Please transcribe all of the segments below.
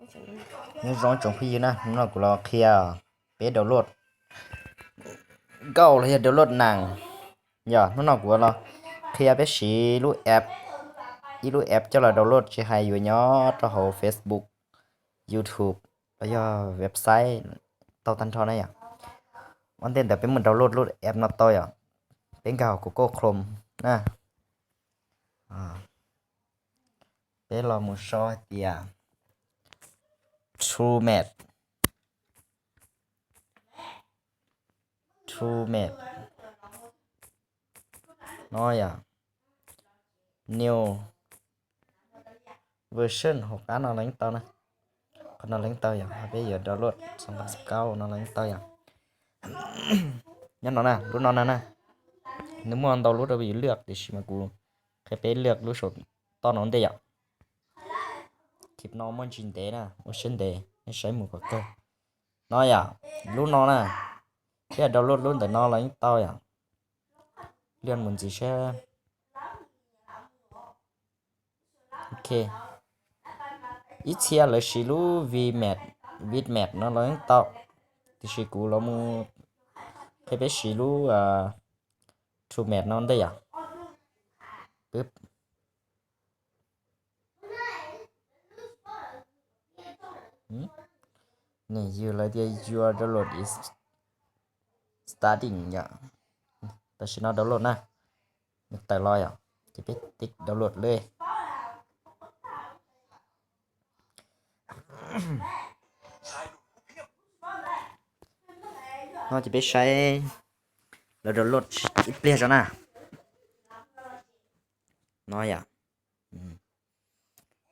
Nyob zoo tsoom phooj ywg na, hnub no kuv los qhia peb download nkauj los yog download nas. Yog hnub no kuv los qhia peb siv lub app, ib lub app coj los download tsis hais yuav nyob rau hauv Facebook, YouTube los yog website tau tag nrho na yom. Ua ntej ntawd peb mus download lub app no tau yom. Peb nkag hauv Google Chrome na. Peb los mus sau hais tias True Mate, True Mate no yom, new version hauv qab no los yeej tau na. Qhov no los yeej tau yom, peb yuav download xoo phav xoo kaub no los yeej tau yom. Nyob no na, lub no na na, nws muaj ntau lub rau peb yuav lwaj tiam sis mas kuv qhia peb lwaj lub saum toj no ntej yom. Clip no muaj ntsis ntev na, ua siab ntev nej saib mus kom kawg. No yom, lub no na, thiab download lub ntawm no los yeej tau yom. Lwaj mus ntxiv seb. Ok, ib txhia lawv siv lub Vmate, Vmate no los yeej tau, tiam sis kuv los mus qhia peb siv lub True Mate no ntej yom. Nws yog lawv tias your download is starting yom. Tam sim no download na, nws tawm los yom, ces peb tiv download li. No ces peb saib lawv download ib pliag tso na. No yom,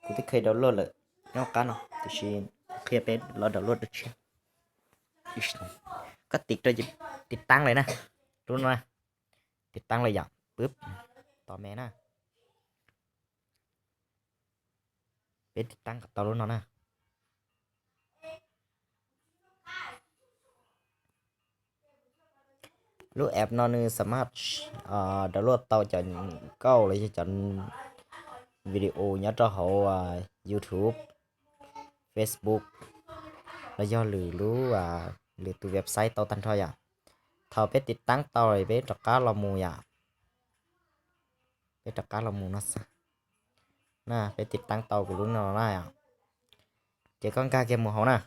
kuv twb kheev download lawm nyob qab no tiam sis qhia peb los download dua tshiab. Koj tiv rau ces tiv taab lawm na, lub no na, tiv taab lawm yom, pwb, tos me na. Peb tiv taab kom tau lub no na. Lub app no nws samart download tau cov nkauj los yog cov video nyob rau hauv YouTube, Facebook los yog lwm lub, lwm tus website tau tag nrho yom. Thaum peb tiv taab tau peb rov qab los mus yom. Peb rov qab los mus no xwb. Na peb tiv taab tau kuv lub no na yom, ces koj nkag kiag mus hauv na.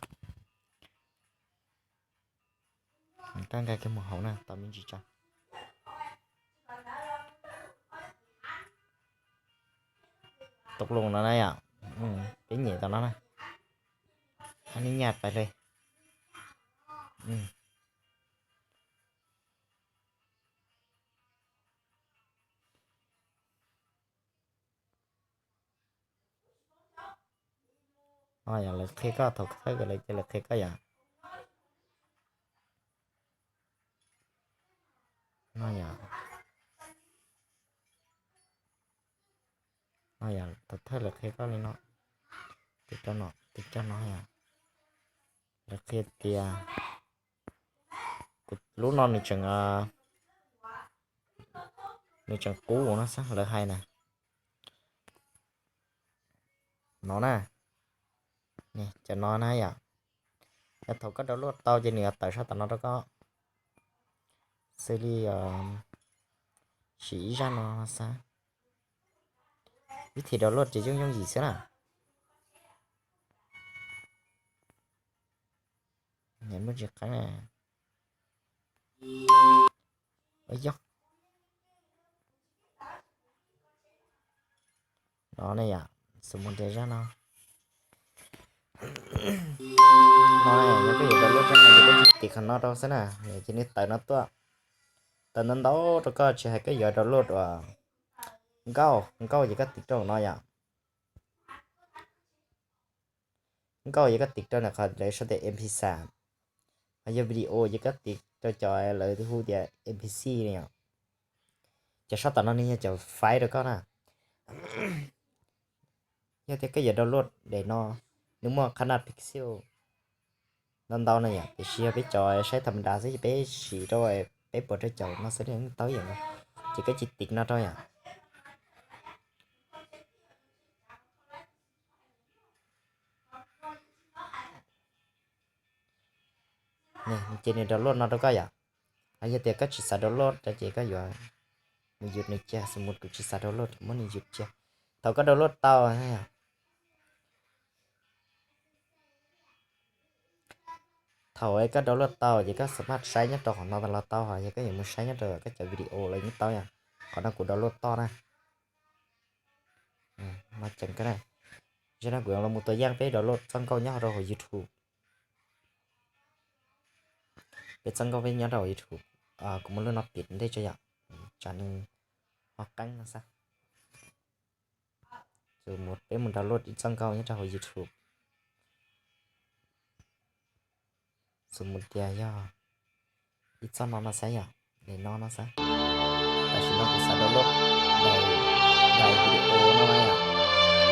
Koj nkag kiag mus hauv na, tau me ntsis tso. Tau lus no na yom, peb nyem tau no na. Ab, neb nyaj pais li. Yog lawv qhia koj thaum thawj lawv ces lawv qhia koj yom. No yom, no yom, thaum thawj lawv qhia koj li no, tiv rau no, tiv rau no yom. Lawv qhia tias, kuv lub no nws tseem, nws tseem qub no xwb lawv hais na. No na, cov no na yom, yog thaum koj download tau ces nws yuav tawm sab tom no rau koj. Xws li siv ib zaj no xwb. Vib thim download ces yooj yooj yim xwb na. Muaj tsis qeeb na. Yog no ne yom, xws mus tias zaj no, no yog koj yuav download zaj no ces koj tiv qhov no rau xwb na, ces nws tawm no tuaj, tawm ntau ntau rau koj, tsis hais koj yuav download uas nkauj, nkauj ces koj tiv rau no yom. Nkauj ces koj tiv rau ntawm qhov lawv sau tias M P xa, ho yog video ces koj tiv rau cov lawv hu tias M P C ne yom. Cov sab tom no nws yog cov file rau koj na. Yog tias koj yuav download daim no, nws muaj qhab naj pixel ntau ntau na yom, tiam sis yog peb cov saib tham ma da xwb ces peb siv rau peb puas rau caum no xwb tau yom. Ces koj tiv no rau yom. Ces nws download no rau koj yom. Hos yog tias koj tsis xav download ces koj yuav mus yus nws cia, xws mus kuv tsis xav download, muab nws yus cia. Thaum koj download tau, thaum koj download tau ces koj xav maj saib nyob rau qhov no los tau, hos yog koj yuav mus saib nyob rau koj cov video los yeej tau yom. Qhov no kuv download tau na. Ces no kuv los mus tua yaj peb download txoj nkauj nyob rau hauv YouTube. Peb txoj nkauj peb nyob rau hauv YouTube. Kuv muab lub no pim ntej tso yom, tsam nws ho qeeb no xwb. Peb mus download ib txoj nkauj nyob rau hauv YouTube. Xws mus tias yog ib txoj no no xwb yom, li no no xwb. Tam sim no kuv xav download daim, daim video no na yom,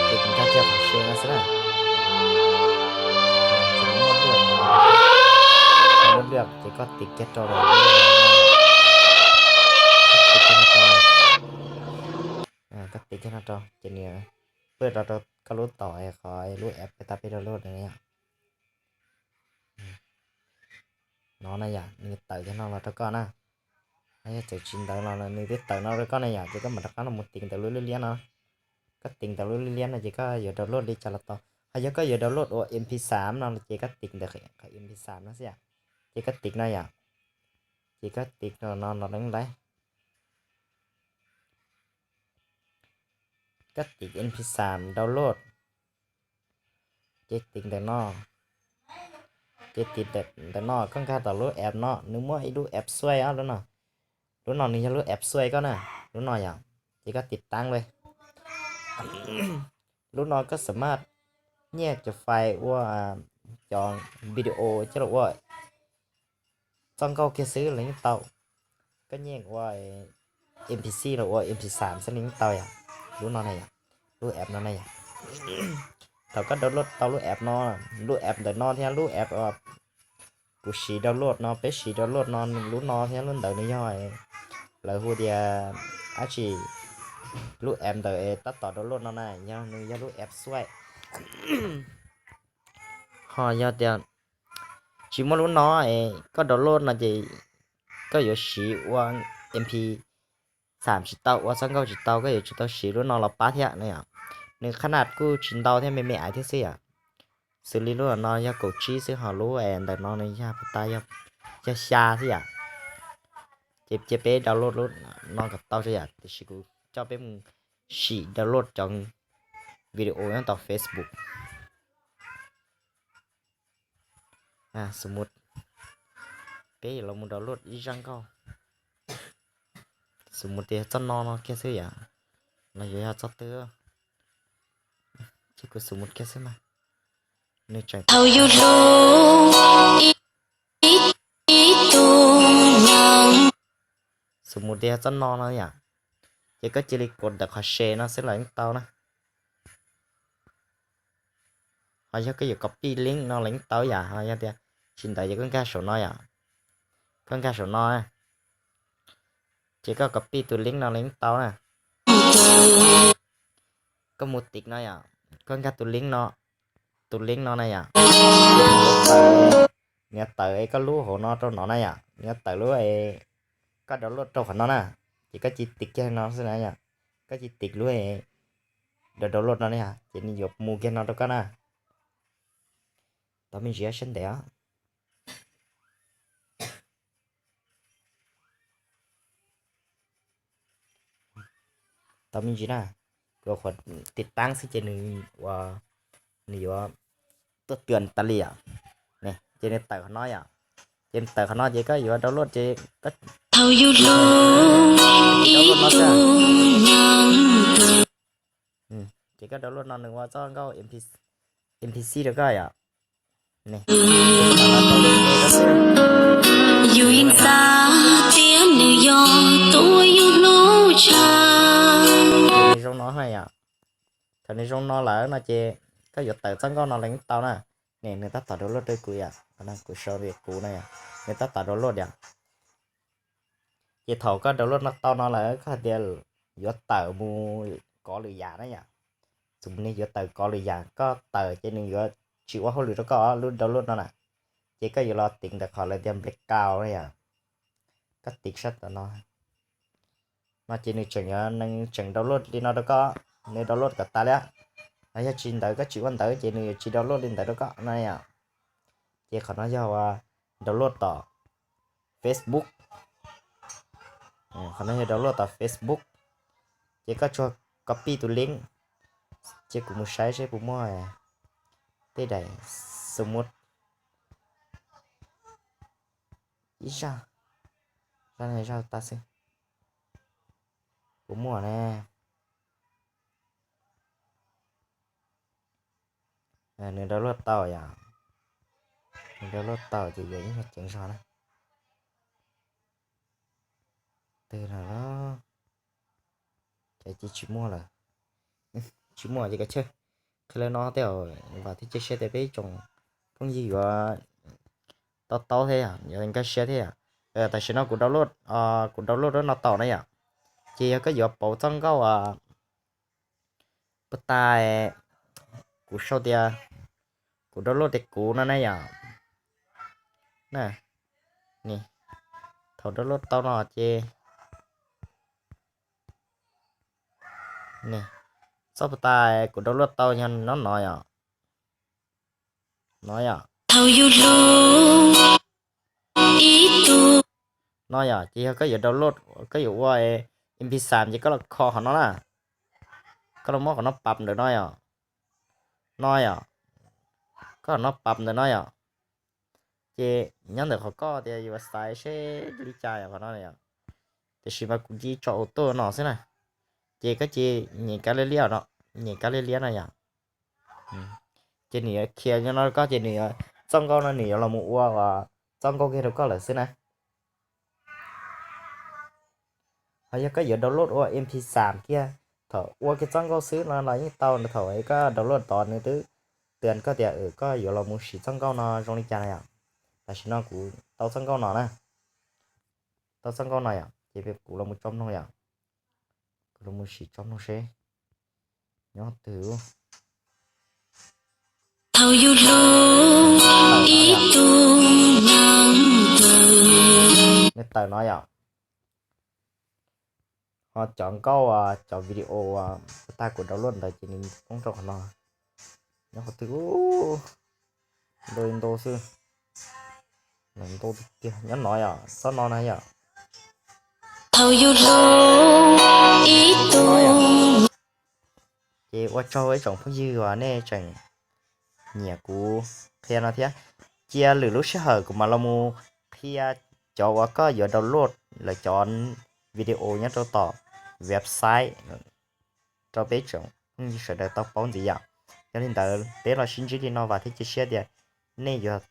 ces kuv nkag kiag qhov share no xwb na. Ces muaj lwj, muaj lwj ces koj tiv kiag rau, koj tiv kiag no rau, ces nws pub rau rau koj lub tom qhov lub app peb tab peb download na yom. No na yom, nws tawm cov no los rau koj na. Yog txawm tsis ntawd los nws twb tawm no rau koj na yom, ces koj mam rov qab los mus tiv ntawm lub liab liab no. Koj tiv ntawm lub liab liab no ces koj yuav download li cas los tau. Hos yog koj yuav download ua mp xam no ces koj tiv ntawm qhov mp xam no xwb yom. Ces koj tiv no yom. Ces koj tiv no no leej laib. Koj tiv mp xam download. Ces tiv ntawm no. Ces tiv ntawm no koj nkag tom lub app no, nws muaj ib lub app xuaij os lub no. Lub no nws yog lub app xuaij koj na. Lub no yom, ces koj tiv taab li. Lub no koj xam maj nyiaj cov file ua cov video coj los ua txoj nkauj kiag xwb los yeej tau. Koj nyiaj ua mp xi los ua mp xam xwb los yeej tau yom. Lub no na yom, lub app no na yom. Thaum koj download tau lub app no, lub app ntawm no thiab lub app kuv siv download no, peb siv download no, lub no thiab lub ntawd nws yog lawv hu tias dab tsi, lub app ntawm tab tom download no na, yog nws yog lub app xuaij. Ho yog tias tsis muaj lub no es koj download no ces koj yuav siv ua mp xam tsis tau, ua txoj nkauj tsis tau, koj yuav tsum tau siv lub no los pab thiab na yom. Nws qhab naj kuj tsis ntau thiab, me me aiv thiab xwb yom. Xws li lub no yog kaum tsib xwb, ho lub ntawm no nws yog pas tas yog xya xwb yom. Ces cia peb download lub no kom tau tso yom, tiam sis kuv coj peb mus sim download cov video nyob tom Facebook. Xws mus peb yuav los mus download ib zaj nkauj. Xws mus tias txoj no no kiag xwb yom, los yuav yog txoj twg, ces kuv xws mus kiag xwb mas. Nws tseem thaum yus hlub ib, ib tug neeg. Xws mus tias txoj no no yom, ces koj cia li kov ntawm qhov share no xwb los yeej tau na. Ho yog koj yuav copy link no los yeej tau yom, ho yog tias tsis ntawd ces koj nkag saum no yom. Koj nkag saum no, ces koj copy tus link no los yeej tau na. Koj mus tiv no yom, koj nkag tus link no, tus link no na yom. Nws yuav tawm es koj lub hauv no rau no na yom, nws yuav tawm lub, koj download rau qhov no na. Ces koj cia li tiv kiag no xwb na yom. Koj cia li tiv lub download no na yom, ces nws yuav mus kiag no rau koj na. Tau me ntsis sab ntev os. Tau me ntsis na, kuv qhuav tiv taab xwb ces nws ua, nws yuav tuaj twm tas li yom. Ces nws tawm qhov no yom, ces nws tawm qhov no ces koj yuav download ces koj thaum yus hlub ib tug neeg. Ces koj download no nws ua txoj nkauj mp xi rau koj yom. Yus yeej xav tias nws yog tus yus hlub tshaj. Nws zoo no na yom. Thaum nws zoo no lawm no ces koj yuav tawm txoj nkauj no los yeej tau na. Ne nws tab tom download rau kuv yom, kuv sau li kuv na yom, nws tab tom download yom. Ces thaum koj download no tau no lawm koj hais tias yuav tawm mus kov lwm yam na yom. Txus mus ne yuav tawm kov lwm yam, koj tawm ces nws yuav tsis ua hauj lwm rau koj lub download no na. ces koj yuav los tiv ntawm qhov lawv tias background na yom. Koj tiv sab tom no, no ces nws tseem yuav, nws tseem download li no rau koj, nws download kom tas li. Yog tsis ntawd koj tsis ua ntawv ces nws yuav tsis download li ntawd rau koj no yom. Ces qhov no yog ua download tom Facebook. Qhov no yog download tom Facebook. Ces koj tsuas copy tus link. Ces kuv mus saib seb puas muaj tej daim xu mut ib zaj, zaj no zaj tas xwb. Puas muaj ne? Nws download tau yom. Nws download tau ces yuav ib nyuag ceev zog na. Twg no, ces tsis muaj lawm. Tsis muaj ces kav tsij qhia li no tej, vam thiab cia siab tias peb tsoom phooj ywg yuav to taub thiab yom, yuav nkag siab thiab yom. Tam sim no kuv download, kuv download no tau na yom. Ces yog koj yuav pauv txoj nkauj puag ta, kuv sau tias kuv download tias kuv no na yom. Thaum download tau no ces txoj puag ta kuv download tau yog no no yom. No yom. No yom, ces yog koj yuav download, koj yuav ua MP xam ces koj los kho qhov no na. Koj los muab qhov no pab ntawm no yom. No yom, koj qhov no pab ntawm no yom. Ces nyob ntawm qhov koj tias yuav xaiv seb li cas yom, qhov no yom. Tiam sis mas kuv cia tso auto no xwb na. Ces koj cia nyem kab liab liab no, nyem kab liab liab no yom. Ces nws yuav qhia nyob no koj ces nws yuav, txoj nkauj no nws yuav los mus ua txoj nkauj kiag rau koj lawm xwb na. Ho yog koj yuav download ua MP xam kiag, thaum ua kiag txoj nkauj xwb no los yeej tau, thaum koj download tod nws twb tias koj tias koj yuav los mus siv txoj nkauj no zoo li cas na yom. Tam sim no kuv tau txoj nkauj no na. Tau txoj nkauj no yom, ces kuv los mus tso mloog yom. Kuv los mus siv tso mloog seb nyob twg. Nws tawm no yom. Ho cov nkauj, cov video uas tag kuv download ntawd ces nws poob rau qhov no. Nyob qhov twg? Ntau ntau xwb. Ntau tiag tiag, nyob no yom, txoj no na yom. Ces ua tsaug ib tsoom phooj ywg uas nej tseem nyiam kuv qhia no thiab. Cia lwm lub sij hawm kuv mam los mus qhia cov uas koj yuav download lawv cov video nyob rau tom website rau peb tsoom phooj ywg sawv daws tau paub ntxiv yom. Yog li ntawd peb los sib ntsib li no, vam thiab cia siab tias nej yuav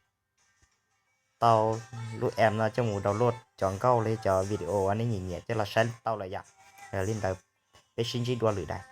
tau lub app no coj mus download cov nkauj los yog cov video uas nej nyiam nyiam coj los saib tau lawm yom. Yog li ntawd peb sib ntsib dua lwm daim.